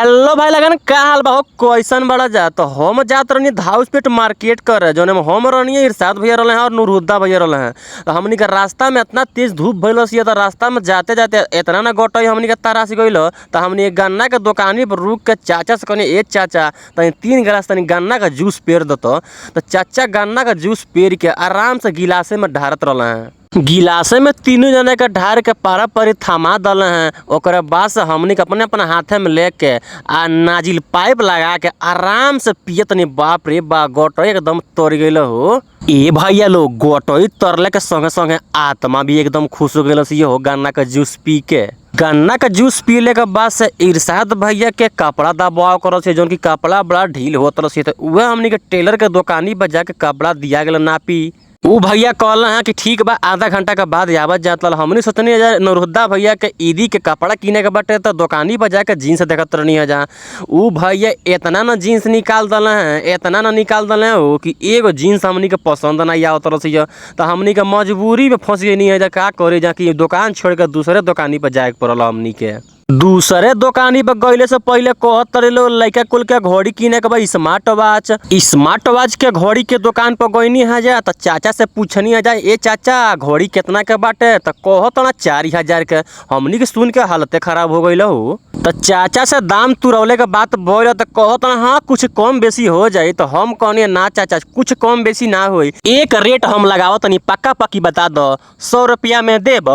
Hello भाई लगन का हाल बा हो, कैसन बड़ा जा। तो हम जात रहनी धाउसपेट मार्केट करे, जौन में हम रहनी इरशाद भैया रहले हैं और नूरहुद्दा भैया रहले हैं। तो हमनी के रास्ता में इतना तेज धूप भइल सी, तो रास्ता में जाते जाते इतना ना गोटई हमनी के तारास गइल। तो हमनी एक गन्ना के दुकानी पर रुक के चाचा से कहनी, ए चाचा तनी 3 गिलास तनी गन्ना का जूस पेर दतो। तो चाचा गन्ना का जूस पेर के आराम से गिलासे में ढारत रहले हैं। गिलासे में तीनों जने के ढार के पारा परी थमा दल हैं। ओकरे बाद से हमनी के अपने अपने हाथे में लेके आ नाजिल पाइप लगा के आराम से पियत नहीं। बाप रे बा, गोटई एकदम तर गइल हो। ए भैया लोग, गोटई तरले के संगे संगे आत्मा भी एकदम खुश हो गइल हो गन्ना का जूस पी के। गन्ना का जूस पीले के बाद से इरशाद भैया के कपड़ा दबाव करल से, जौन की कपड़ा बड़ा ढील होत रहे। तो वह हमनी के टेलर के दुकानी पर जाके कपड़ा दिया गेल नापी। उ भैया कहल हैं कि ठीक बा, आधा घंटा के बाद आवत जात। हमनी सोचनी है नूरहुद्दा भैया के ईदी के कपड़ा किने के बाटे, तो दुकानी पर जाके जीन्स देखत रहनी है। जहाँ उ भैया इतना ना जीन्स निकाल दल हैं, इतना ना निकाल दल हैं वो कि एगो जीन्स हमनी के पसंद ना आवत रही। तो हमनी के मजबूरी में फंस गई है, का करे जा कि दुकान छोड़ के दूसरे दुकानी पर जाए के पड़ल हमनी के। दूसरे दुकानी पर गइले से पहले कहत रहे लोग लइका कुल के घड़ी किने के बा, स्मार्ट वॉच। स्मार्ट वॉच के घड़ी के दुकान पर गइनी है जा, तो चाचा से पूछनी है जा, ए चाचा घड़ी कितना के बाटे? तो कहत ना 4000 के। हमनी के सुन के हालते खराब हो गइल हो। तो चाचा से दाम तुरौले के बात बोल, तो कहत ना हाँ कुछ कम बेसी हो जाई। तो हम कहनी ना चाचा कुछ कम बेसी ना होई, एक रेट हम लगावत तनी, पक्का पक्की बता दो, 100 रुपया में देब।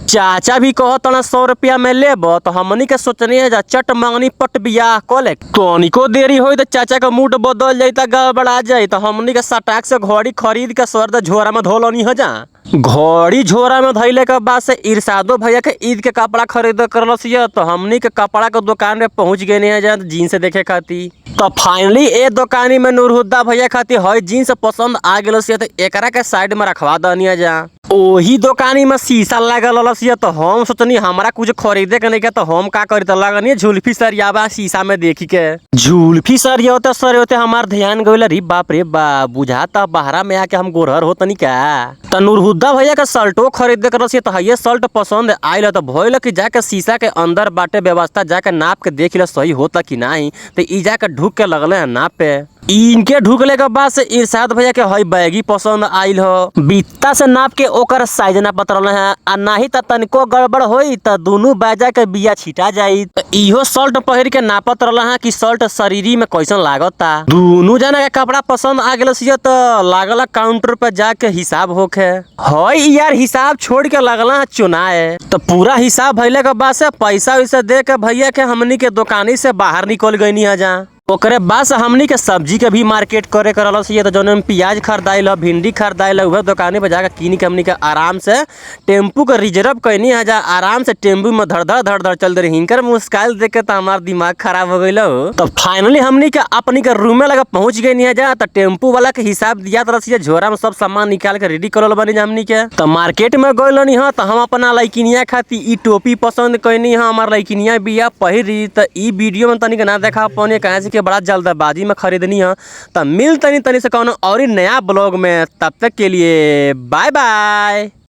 चाचा भी कहत ना 100 रुपया में लेब। तो हमनी के सोचनी है जा चट मंगनी पट बियाह क ले, तनिको देरी होई तो चाचा का मूड बदल जाई, त गड़बड़ा जाई। तो हमनी के सटाक से घड़ी खरीद के सर झोरा में धोलनी हो जा। घड़ी झोरा में धइले के बाद से इरशादो भैया के ईद के कपड़ा खरीद करलस। तो हमनी के कपड़ा के दुकान में पहुंच गए है जा जीन्स देखे खातिर। तो फाइनली ए दुकानी में नूरहुद्दा भैया खातिर हई जीन्स पसंद आ गेल। तो एकरा के साइड में रखवा दनी जा। ओही दुकानी में शीशा लागल रहलस। तो हम सोचनी हमरा कुछ खरीदे के नहीं के, तो हम का करी, तो लगनी झुल्फी सरियाबा शीशा में देखी के। झुल्फी सरियते सरियते हमार ध्यान गइल, रे बाप रे बा, बुझाता बहरा में आके हम गोरहर होतनी का। तो नूरहुद्दा भैया के शर्टो खरीदे के रहलस। तो हइये शर्ट पसंद आइल। तो भइल कि जाके शीशा के अंदर बाटे व्यवस्था, जाके नाप के देख ल सही होता कि नहीं। तो ई जाके ढुक के लगले हैं नाप पे। इनके ढुकले के बाद से इरशाद भैया के हई बैगी पसंद आइल हो। बित्ता से नाप के ओकर साइज ना पतरल है, आ नाही त तनिको गड़बड़ होई त दोनों बैजा के बिया छिटा जाई। त इहो शर्ट पहिर के नापत रहल है कि शर्ट शरीरी में कैसन लागता। दोनों जना के कपड़ा पसंद आ गेल। त लागल काउंटर पर जाके हिसाब होखे। हई यार हिसाब छोड़ के लगल है चुनाए। तो पूरा हिसाब भइले के बाद से पैसा वैसा दे के भैया के हमनी के दुकानी से बाहर निकल गईनी है जा। ओकरे बाद से हमनी के सब्जी के भी मार्केट करे के रहलस। तो जौन में प्याज खरीदाइल, भिंडी खरीदाइल, उहे दुकानी पर जाके किन के हमनी के आराम से टेम्पू के रिजर्व कैनी है जा। आराम से टेम्पू में धड़ धड़ धड़ धड़ चल रही। हिंकर मुस्काइल देख के तो हमार दिमाग खराब हो गइल। तो फाइनली हमनी के अपनी के रूमे लगा पहुंच गई है जा। तो टेम्पू वाला के हिसाब दिया तरस, झोरा में सब सामान निकाल के रेडी करल बनी हमनी के। तो मार्केट में गइल है। तो हम अपना लइकिनिया खातिर ई टोपी पसंद कैनी है, हमार लइकिनिया बिया पहिरी। तो ई वीडियो में तनिक ना देखा पौनी, कहे से कि बड़ा जल्दबाजी में खरीदनी है। तब मिल तनी तनी से कौनो और नया ब्लॉग में, तब तक के लिए बाय बाय।